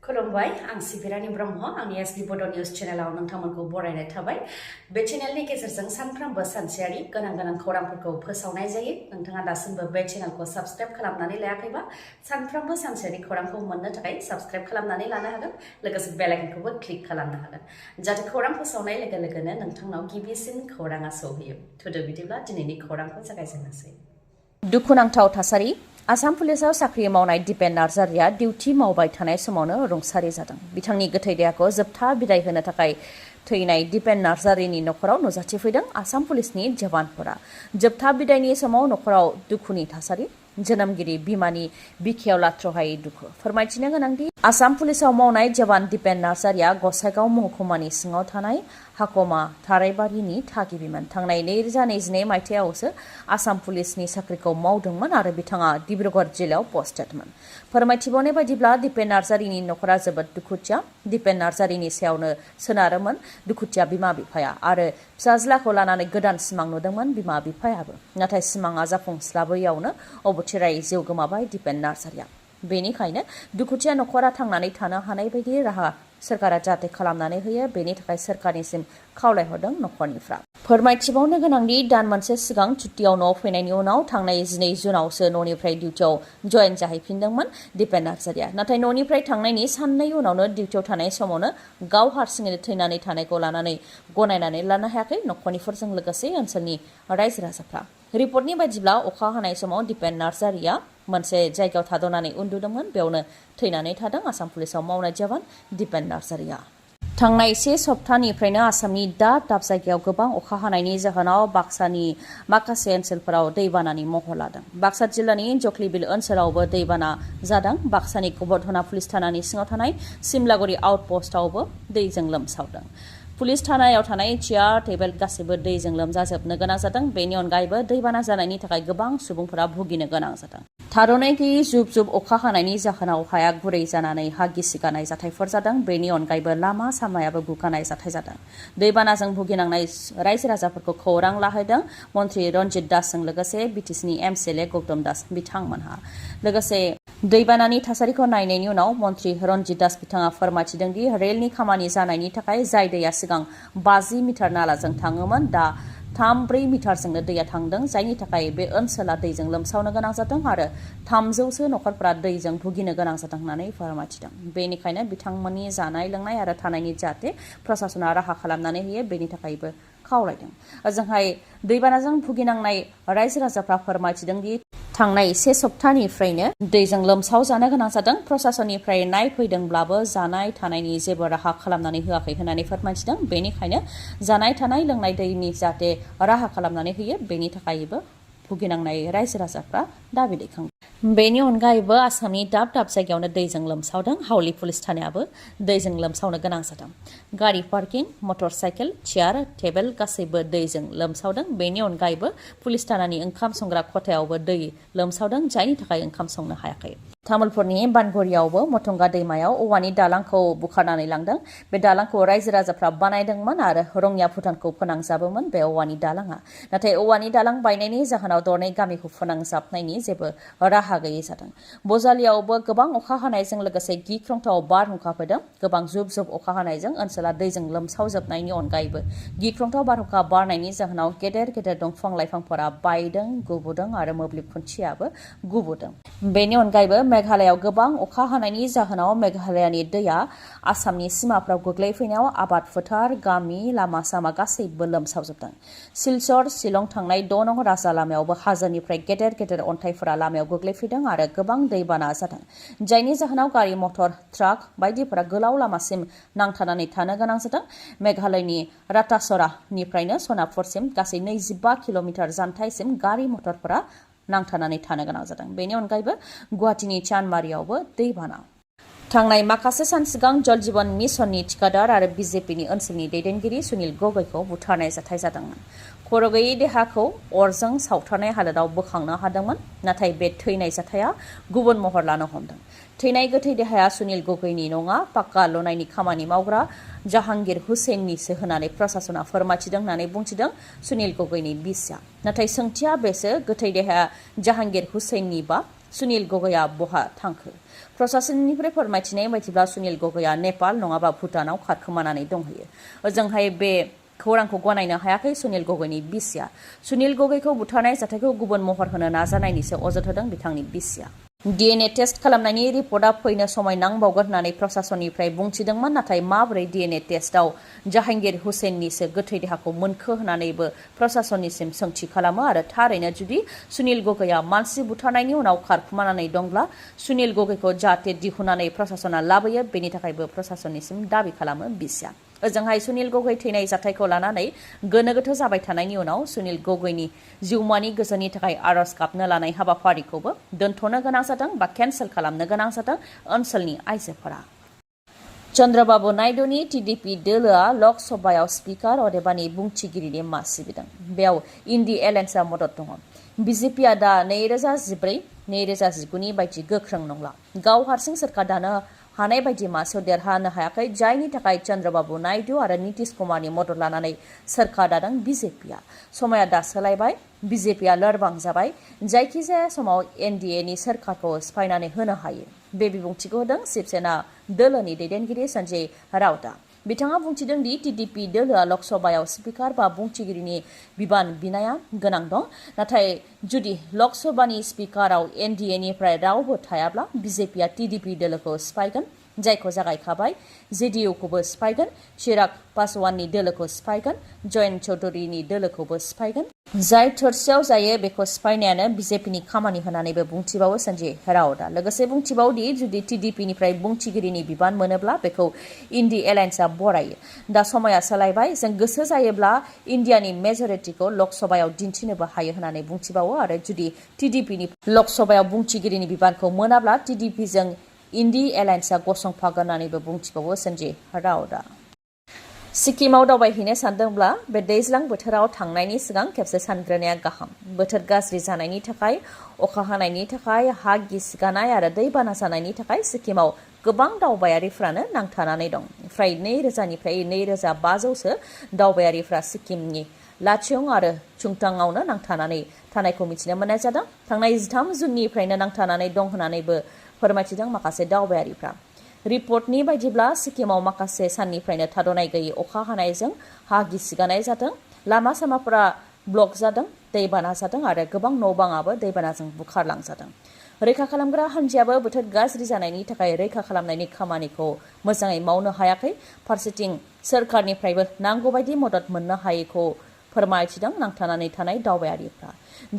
खुलुमबाय आं सिबि रानि ब्रह्म आंनि एसबि बड' निउज चेनेलाव नोंथांमोनखौ बरायनाय थाबाय बे चेनेलनि गेजेरजों सानफ्रोमबो सानसेयारि गोनां खौरांफोरखौ फोसावनाय जायो नोंथाङा दासिमबो बे चेनेलखौ साबस्क्राइब खालामनानै लायाखैबा सानफ्रोमबो सानसेयारि खौरांखौ मोननो थाखाय साबस्क्राइब खालामनानै लानो हागोन लोगोसे बेल आइकनखौबो क्लिक खालामनो हागोन जाहाथे खौरां फोसावनाय लोगो लोगोनो नोंथांनाव गिबिसिन खौराङा सौहैयो थुदो बिदिब्ला दिनैनि खौरांखौ जागायजेननोसै दुखुनांथाव थासारि आसाम पुलिसाव साख्रि मावनाय दिपेन नार्जारिया डिउटि मावबाय थानाय समावनो रुंसारि जादों बिथांनि गोथै देहाखौ जोबथा बिदाय होनो थाखाय थैनाय दिपेन नार्जारिनि नखराव नुजाथिफैदों आसाम पुलिसनि जवानफोरा जोबथा बिदायनि समाव नखराव दुखुनि थासारि जोनोमगिरि बिमानि बिखायाव लाथ्रहायै दुखु फोरमायथिनो गोनांदि आसाम पुलिसाव मावनाय जवान दिपेन नार्जारिया गसाइगाव महकुमानि सिङाव थानाय हाग्रामा थाराइबारिनि थागिबिमोन थांनाय 2022 मायथाइयावसो आसाम पुलिसनि साख्रिखौ मावदोंमोन आरो बिथाङा डिब्रुगड़ जिल्लायाव पस्टेडमोन फोरमायथिबावनाय बायदिब्ला दिपेन नार्जारिनि नखरा जोबोद दुखुथिया दिपेन नार्जारिनि सायावनो सोनारोमोन दुखुथिया बिमा बिफाया आरो फिसाज्लाखौ लानानै गोदान सिमां नुदोंमोन बिमा बिफायाबो नाथाय सिमाङा जाफुंस्लाबैयावनो अबथिरायै जिउ गोमाबाय दिपेन नार्जारिया बेनिखायनो दुखुथिया नखरा थांनानै थानो हानाय बायदि राहा सरकारा जाहाथे खालामनानै होयो बेनि थाखाय सरकारनिसिम खावलायहरदों नखरनिफ्रा फोरमायथिबावनो गोनांदि दान मोनसे सिगां छुट्टियाव न'आव फैनायनि उनाव थांनाय 12 जुनावसो न'निफ्राय डिउटियाव जयेन जाहैफिनदोंमोन दिपेन नार्जारिया नाथाय न'निफ्राय थांनायनि साननै उनावनो डिउटियाव थानाय समावनो गाव हारसिङैनो थैनानै थानायखौ लानानै गनायनानै लानो हायाखै नखरनिफोरजों लोगोसे ओनसोलनि रायजो राजाफ्रा रिपर्टनि बायदिब्ला अखा हानाय समाव दिपेन नार्जारिया मोनसे जायगायाव थाद'नानै उन्दुदोंमोन बेयावनो थैनानै थादों आसाम पुलिसाव मावनाय जवान दिपेन नार्जारिया थांनाय 1 सप्तानिफ्रायनो आसामनि दाब जायगायाव गोबां अखा हानायनि जाहोनाव बाक्सानि माखासे ओनसोलफोराव दैबानानि महर लादों बाक्सा जिल्लानि जखलिबिल ओनसोलावबो दैबाना जादों बाक्सानि कबरधना पुलिस थानानि सिङाव थानाय सिमलागुरि आउटपस्टआवबो दैजों लोमसावदों पुलिस थानायाव थानाय चेयार टेबोल गासैबो दैजों लोमजाजोबनो गोनां जादों बेनि अनगायैबो दैबाना जानायनि थाखाय गोबां सुबुंफोरा भुगिनो गोनां जादों थाद'नाय गैयै जुब अखा हानायनि जाहोनाव हाया गुरै जानानै हा गिसिगानाय जाथायफोर जादों बेनि अनगायैबो लामा सामायाबो गुगानाय जाथाय जादों दैबानाजों भुगिनांनाय रायजो राजाफोरखौ खौरां लाहैदों मन्त्रि रन्जित दासजों लोगोसे बिटिसिनि एमसिएलए गौतम दास बिथांमोनहा लोगोसे दैबानानि थासारिखौ नायनायनि उनाव मन्त्रि रन्जित दास बिथाङा फोरमायथिदों दि रेलनि खामानि जानायनि थाखाय जाय दैया सिगां 50 मिटार नालाजों थाङोमोन दा 3-4 मिटारजोंनो दैया थांदों जायनि थाखाय बे ओनसोला दैजों लोमसावनो गोनां जादों आरो 300सो नखरफोरा दैजों भुगिनो गोनां जादों होननानै फोरमायथिदों बेनिखायनो बिथांमोननि जानाय लोंनाय आरो थानायनि जाहाथे प्रशासना राहा खालामनानै होयो बेनि थाखायबो खावलायदों ओजोंहाय दैबानाजों भुगिनांनाय रायजो राजाफ्रा फोरमायथिदों दि थांनाय 1 सप्तानिफ्रायनो दैजों लोमसाव जानो गोनां जादों प्रशासननिफ्राय नायफैदोंब्लाबो जानाय थानायनि जेबो राहा खालामनानै होआखै होननानै फोरमायथिदों बेनिखायनो जानाय थानाय लोंनाय दैनि जाहाथे राहा खालामनानै होयो बेनि थाखायबो भुगिनांनाय रायजो राजाफ्रा दाबि दैखांदों बेनि अनगायैबो आसामनि दाब जायगायावनो दैजों लोमसावदों हावलि पुलिस थानायाबो दैजों लोमसावनो गोनां जादों गारि पार्किं मटर साइकेल चेयार टेबोल गासैबो दैजों लोमसावदों बेनि अनगायैबो पुलिस थानानि ओंखाम संग्रा खथायावबो दै लोमसावदों जायनि थाखाय ओंखाम संनो हायाखै तामुलपुरनि बानगुरियावबो मथंगा दैमायाव औवानि दालांखौ बुखारनानै लांदों बे दालांखौ रायजो राजाफ्रा बानायदोंमोन आरो रङिया भुटानखौ फोनांजाबोमोन बे औवानि दालाङा नाथाय औवानि दालां बायनायनि जाहोनाव दरनै गामिखौ फोनांजाबनायनि जेबो राहा गैयै जादों बजालियावबो गोबां अखा हानायजों लोगोसे गिख्रंथाव बारहुंखा फैदों गोबां जुब अखा हानायजों ओनसोला दैजों लोमसावजोबनायनि अनगायैबो गिख्रंथाव बारहुंखा बारनायनि जाहोनाव गेदेर दंफां लाइफांफोरा बायदों गुबुदों आरो मोब्लिब खुन्थियाबो गुबुदों बेनि अनगायैबो मेघालयाव गोबां अखा हानायनि जाहोनाव मेघालयानि दैया आसामनि सिमाफ्राव गोग्लैफैनायाव आबाद फोथार गामि लामा सामा गासैबो लोमसावजोबदों सिलचर शिलं थांनाय 6 नं राजा लामायावबो हाजोनिफ्राय गेदेर अन्थाइफोरा लामायाव गोग्लैफैदों आरो गोबां दैबाना जादों जायनि जाहोनाव गारि मटर ट्राक बायदिफोरा गोलाव लामासिम नांथानानै थानो गोनां जादों मेघालयनि रातासरानिफ्रायनो सनापुरसिम गासै 25 किल'मिटार जानथाइसिम गारि मटरफोरा नांथानानै थानो गोनां जादों बेनि अनगायैबो गुवाहाटीनि चानमारियावबो दैबाना थांनाय माखासे सान सिगां जल जीवन मिशननि ठिकादार आरो बीजेपीनि ओनसोलनि दैदेनगिरि सुनील गगैखौ बुथारनाय जाथाय जादोंमोन खर' गैयै देहाखौ अरजों सावथारनाय हालोदाव बोखांनो हादोंमोन नाथाय बे थैनाय जाथाया गुबुन महर लानो हमदों थैनाय गोथै देहाया सुनील गगैनि नङा पाक्का लुनायनि खामानि मावग्रा जाहांगीर हुसैननिसो होननानै प्रशासना फोरमायथिदों होननानै बुंथिदों सुनील गगैनि बिसिया नाथाय सोंथिया बेसो गोथै देहाया जाहांगीर हुसैननि बा सुनील गगैया बहा थांखो प्रशासननिफ्राय फोरमायथिनाय बायदिब्ला सुनील गगैया नेपाल नङाबा भुटानाव खारखोमानानै दंहैयो ओजोंहाय बे खौरांखौ गनायनो हायाखै सुनील गगैनि बिसिया सुनील गगैखौ बुथारनाय जाथायखौ गुबुन महर होनो नाजानायनिसो अजद होदों बिथांनि बिसिया DNA टेस्ट खालामनायनि रिपर्टआ फैनो समय नांबावगोन होननानै प्रशासननिफ्राय बुंथिदोंमोन नाथाय माबोरै DNA टेस्टआव जाहांगीर हुसैननिसो गोथै देहाखौ मोनखो होननानैबो प्रशासननिसिम सोंथि खालामो आरो थारैनो जुदि सुनील गगैया मानसि बुथारनायनि उनाव खारखुमानानै दंब्ला सुनील गगैखौ जाहाथे दिहुननानै प्रशासना लाबोयो बेनि थाखायबो प्रशासननिसिम दाबि खालामो बिसिया ओजोंहाय सुनील गगै थैनाय जाथायखौ लानानै गोनो गोथो जाबाय थानायनि उनाव सुनील गगैनि जिउमानि गोजोननि थाखाय आरज गाबनो लानाय हाबाफारिखौबो दोनथ'नो गोनां जादों बा केन्सेल खालामनो गोनां जादों ओनसोलनि आइजोफोरा चन्द्रबाबु नायडुनि TDP दोलोआ लक सभायाव स्पिकार अदेबानि बुंथिगिरिनि मा सिबिदों बेयाव इन्डि एलायन्सआ मदद दङ BJPआ दा 2019 नि बायदि गोख्रों नंला गाव हारसिं सोरखार दानो हानाय बायदि मासेयाव देरहानो हायाखै जायनि थाखाय चन्द्रबाबु नायडु आरो नितीश कुमारनि मदद लानानै सोरखार दादों BJPआ समाया दा सोलायबाय BJPआ लोरबां जाबाय जायखिजाया समाव NDAनि सोरखारखौ सिफायनानै होनो हायो बे बिबुंथिखौ होदों शिवसेना दोलोनि दैदेनगिरि सन्जय राउतआ बिथाङा बुंथिदों दि TDP दोलोआ लकसभायाव स्पिकार बा बुंथिगिरिनि बिबान बिनाया गोनां दं नाथाय जुदि लकसभानि स्पिकाराव NDAनिफ्राय रावबो थायाब्ला BJPआ TDP दोलोखौ सिफायगोन जायखौ जागायखाबाय JDUखौबो सिफायगोन चिराग पासवाननि दोलोखौ सिफायगोन जयन्त चौधुरीनि दोलोखौबो सिफायगोन जाय थोरसियाव जायो बेखौ सिफायनायानो BJPनि खामानि होननानैबो बुंथिबावो सन्जय राउतआ लोगोसे बुंथिबावदि जुदि TDPनिफ्राय बुंथिगिरिनि बिबान मोनोब्ला बेखौ इन्डि एलायन्सआ बरायो दा समाया सोलायबाय जों गोसो जायोब्ला इन्डियानि मेजरिटिखौ लकसभायाव दिन्थिनोबो हायो होननानै बुंथिबावो आरो जुदि TDPनि लकसभायाव बुंथिगिरिनि बिबानखौ मोनाब्ला TDPजों इन्डि एलायन्सआ गसंफागोन होननानैबो बुंथिबावो सन्जय राउतआ सिक्किमाव दावबायहैनो सानदोंब्ला बे दैज्लां बोथोराव थांनायनि सिगां खेबसे सानग्रोनाया गाहाम बोथोर गाज्रि जानायनि थाखाय अखा हानायनि थाखाय हा गिसिगानाय आरो दैबाना जानायनि थाखाय सिक्किमाव गोबां दावबायारिफ्रानो नांथानानै दं फ्राय 2000 निफ्राय 2500सो दावबायारिफ्रा सिक्किमनि लाचुं आरो चुंथांआवनो नांथानानै थानायखौ मिथिनो मोननाय जादों थांनाय 13 जुननिफ्रायनो नांथानानै दं होननानैबो फोरमायथिदों माखासे दावबायारिफ्रा रिपर्टनि बायदिब्ला सिक्किमाव माखासे साननिफ्रायनो थाद'नाय गैयै अखा हानायजों हा गिसिगानाय जादों लामा सामाफोरा ब्लक जादों दैबाना जादों आरो गोबां न'-बाङाबो दैबानाजों बुखारलांजादों रैखा खालामग्रा हान्जायाबो बोथोर गाज्रि जानायनि थाखाय रैखा खालामनायनि खामानिखौ मोजाङै मावनो हायाखै फारसेथिं सोरखारनिफ्रायबो नांगौ बायदि मदद मोननो हायैखौ फोरमायथिदों नांथानानै थानाय दावबायारिफ्रा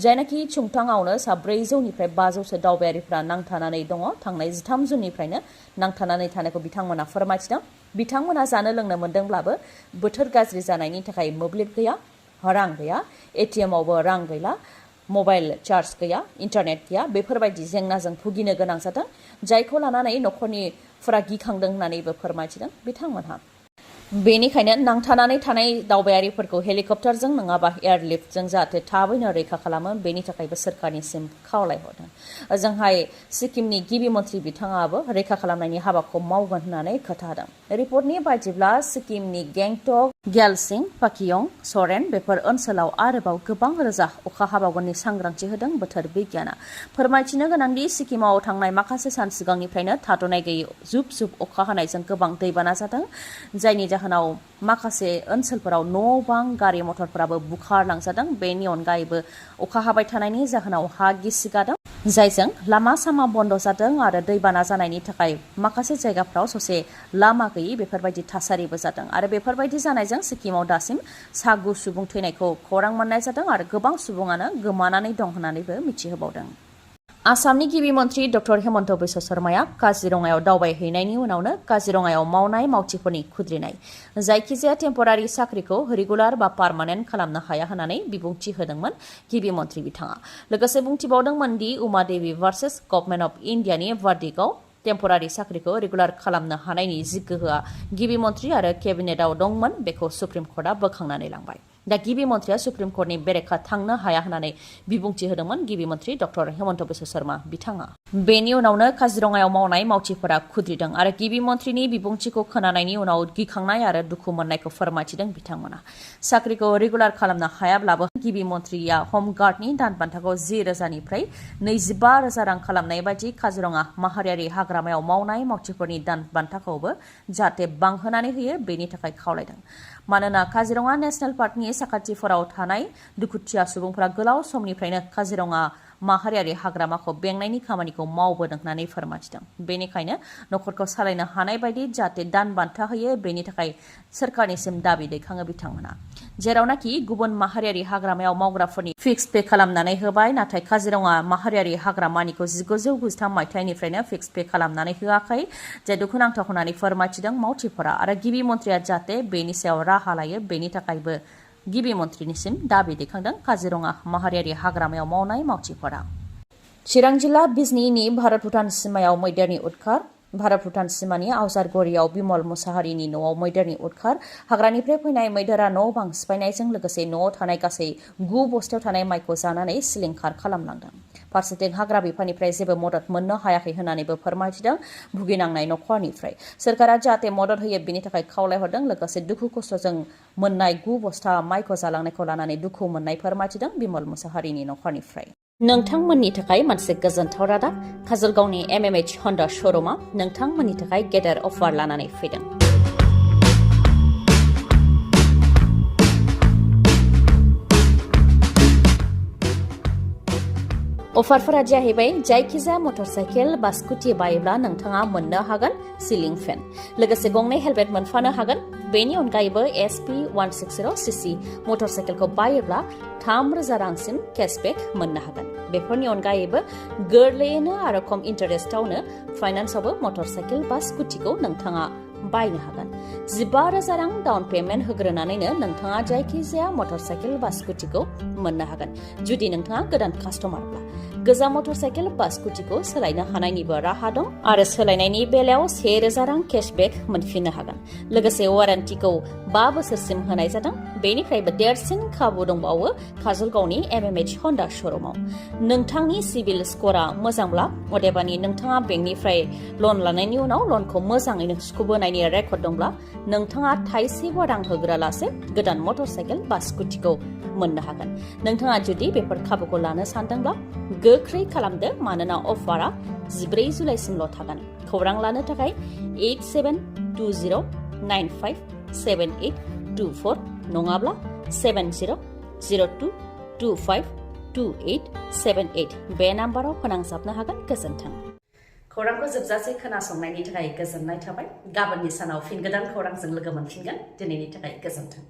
जायनाखि चुंथांआवनो 400 निफ्राय 500सो दावबायारिफ्रा नांथानानै दङ थांनाय 13 जुननिफ्रायनो नांथानानै थानायखौ बिथांमोना फोरमायथिदों बिथांमोना जानो लोंनो मोनदोंब्लाबो बोथोर गाज्रि जानायनि थाखाय मोब्लिब गैया रां गैया ATMआवबो रां गैला मबाइल चार्ज गैया इन्टारनेट गैया बेफोरबायदि जेंनाजों भुगिनो गोनां जादों जायखौ लानानै नखरनिफोरा गिखांदों होननानैबो फोरमायथिदों बिथांमोनहा बेनिखायनो नांथानानै थानाय दावबायारिफोरखौ हेलिकप्टारजों नङाबा एयारलिफ्टजों जाहाथे थाबैनो रैखा खालामो बेनि थाखायबो सोरखारनिसिम खावलायहरदों ओजोंहाय सिक्किमनि गिबि मन्थ्रि बिथाङाबो रैखा खालामनायनि हाबाखौ मावगोन होननानै खोथा होदों रिपर्टनि बायदिब्ला सिक्किमनि गेंटक ग्यालसिं पाकियं सरेन बेफोर ओनसोलाव आरोबाव गोबां रोजा अखा हाबावगोननि सांग्रांथि होदों बोथोर बिगियाना फोरमायथिनो गोनांदि सिक्किमाव थांनाय माखासे सान सिगांनिफ्रायनो थाद'नाय गैयै जुब जुब अखा हानायजों गोबां दैबाना जादों जायनि जाहोनाव माखासे ओनसोलफोराव न'-बां गारि मटरफोराबो बुखारलांजादों बेनि अनगायैबो अखा हाबाय थानायनि जाहोनाव हा गिसिगादों जायजों लामा सामा बन्द जादों आरो दैबाना जानायनि थाखाय माखासे जायगाफ्राव ससे लामा गैयै बेफोरबायदि थासारिबो जादों आरो बेफोरबायदि जानायजों सिक्किमाव दासिम 6 सुबुं थैनायखौ खौरां मोननाय जादों आरो गोबां सुबुङानो गोमानानै दं होननानैबो मिथिहोबावदों आसामनि गिबि मन्थ्रि डक्टर हेमन्त बिश्व शर्माया काजिरङायाव दावबायहैनायनि उनावनो काजिरङायाव मावनाय मावथिफोरनि खुद्रिनाय जायखिजाया टेम्परारि साख्रिखौ रेगुलार बा पार्मानेन्ट खालामनो हाया होननानै बिबुंथि होदोंमोन गिबि मन्थ्रि बिथाङा लोगोसे बुंथिबावदोंमोन दि Uma Devi versus government of इन्डियानि भार्डिकआव temporary साख्रिखौ रेगुलार खालामनो हानायनि जि गोहोआ गिबि मन्थ्रि आरो केबिनेटआव दंमोन बेखौ सुप्रिम कर्टआ बोखांनानै लांबाय दा गिबि मन्थ्रिया सुप्रिम कर्टनि बेरेखा थांनो हाया होननानै बिबुंथि होदोंमोन गिबि मन्थ्रि डक्टर हेमन्त बिश्व शर्मा बिथाङा। बेनि उनावनो काजिरङायाव मावनाय मावथिफोरा खुद्रिदों आरो गिबि मन्थ्रिनि बिबुंथिखौ खोनानायनि उनाव गिखांनाय आरो दुखु मोननायखौ फोरमायथिदों बिथांमोना। साख्रिखौ रेगुलार खालामनो हायाब्लाबो गिबि मन्थ्रिया हमगार्डनि दान बान्थाखौ 10,000निफ्राय 25,000 रां खालामनाय बायदि काजिरङा माहारियारि हाग्रामायाव मावनाय मावथिफोरनि दान बान्थाखौबो जाहाथे बांहोनानै होयो बेनि थाखाय खावलायदों। मानोना काजिरङा नेशनेल पार्कनि साखाथिफोराव थानाय दुखुथिया सुबुंफोरा गोलाव समनिफ्रायनो काजिरङा माहारियारि हाग्रामाखौ बेंनायनि खामानिखौ मावबोदों होननानै फोरमायथिदों। बेनिखायनो नखरखौ सालायनो हानाय बायदि जाहाथे दान बान्था होयो बेनि थाखाय सोरखारनिसिम दाबि दैखाङो बिथांमोना। जेरावनाखि गुबुन माहारियारि हाग्रामायाव मावग्राफोरनि फिक्स पे खालामनानै होबाय, नाथाय काजिरङा माहारियारि हाग्रामानिखौ 1993 मायथाइनिफ्रायनो फिक्स पे खालामनानै होआखै, जे दुखुनांथाव होननानै फोरमायथिदों मावथिफोरा। आरो गिबि मन्थ्रिया जाहाथे बेनि सायाव राहा लायो बेनि थाखायबो गिबि मन्थ्रिनिसिम दाबि दैखांदों काजिरङा माहारियारि हाग्रामायाव मावनाय मावथिफोरा। चिरां जिल्ला बिजनीनि भारत भुटान सिमायाव मैदेरनि उदखार। भारत भुटान सिमानि आवजारगुरियाव बिमल मुसाहारिनि न'आव मैदेरनि उदखार। हाग्रानिफ्राय फैनाय मैदेरा न' बां सिफायनायजों लोगोसे न'आव थानाय गासै 9 बस्थायाव थानाय माइखौ जानानै सिलिंखार खालामलांदों। फारसेथिं हाग्रा बिफाननिफ्राय जेबो मदद मोननो हायाखै होननानैबो फोरमायथिदों भुगिनांनाय नखरनिफ्राय। सोरखारा जाहाथे मदद होयो बेनि थाखाय खावलायहरदों। लोगोसे दुखु खस्थ'जों मोननाय 9 बस्ता माइखौ जालांनायखौ लानानै दुखु मोननाय फोरमायथिदों बिमल मुसाहारिनि नखरनिफ्राय। नोंथांमोननि थाखाय मोनसे गोजोनथाव रादाब। काजलगावनि MMH हन्डा श'रुमा नोंथांमोननि थाखाय गेदेर अफार लानानै फैदों। अफारफोरा जाहैबाय जायखिजाया मटरसाइकेल बा स्कुटि बायोब्ला नोंथाङा मोननो हागोन सिलिं फेन, लोगोसे गंनै हेलमेट मोनफानो हागोन। बेनि अनगायैबो SP 160cc मटरसाइकेलखौ बायोब्ला 3,000 रांसिम केशबेक मोननो हागोन। बेफोरनि अनगायैबो गोरलैयैनो आरो खम इन्टारेस्टआवनो फाइनान्सआवबो मटरसाइकेल बा स्कुटिखौ नोंथाङा बायनो हागोन। 15,000 रां डाउन पेमेन्ट होग्रोनानैनो नोंथाङा जायखिजाया मटरसाइकेल बा स्कुटिखौ मोननो हागोन। जुदि नोंथाङा गोदान कास्टमारब्ला गोजाम मटरसाइकेल बा स्कुटिखौ सोलायनो हानायनिबो राहा दं आरो सोलायनायनि बेलायाव 1,000 रां केशबेक मोनफिननो हागोन। लोगोसे वारेन्टिखौ 5 बोसोरसिम होनाय जादों। बेनिफ्रायबो देरसिन खाबु दंबावो काजलगावनि MMH हन्डा श'रुमाव। नोंथांनि सिबिल स्क'रा मोजांब्ला, अदेबानि नोंथाङा बेंकनिफ्राय लन लानायनि उनाव लनखौ मोजाङैनो सुख'बोनायनि रेकर्ड दंब्ला, नोंथाङा थाइसेबो रां होग्रालासे गोदान मटरसाइकेल बा स्कुटिखौ मोननो हागोन। नोंथाङा जुदि बेफोर खाबुखौ लानो सानदोंब्ला गोख्रै खालामदो, मानोना अफारा 14 जुलाइसिमल' थागोन। खौरां लानो थाखाय 8720957824 नङाब्ला 7002252878 बे नाम्बाराव फोनांजाबनो हागोन। गोजोन्थों। खौरांखौ जोबजासे खोनासंनायनि थाखाय गोजोननाय थाबाय। गाबोननि सानाव फिन गोदान खौरांजों लोगो मोनफिनगोन। दिनैनि थाखाय गोजोन्थों।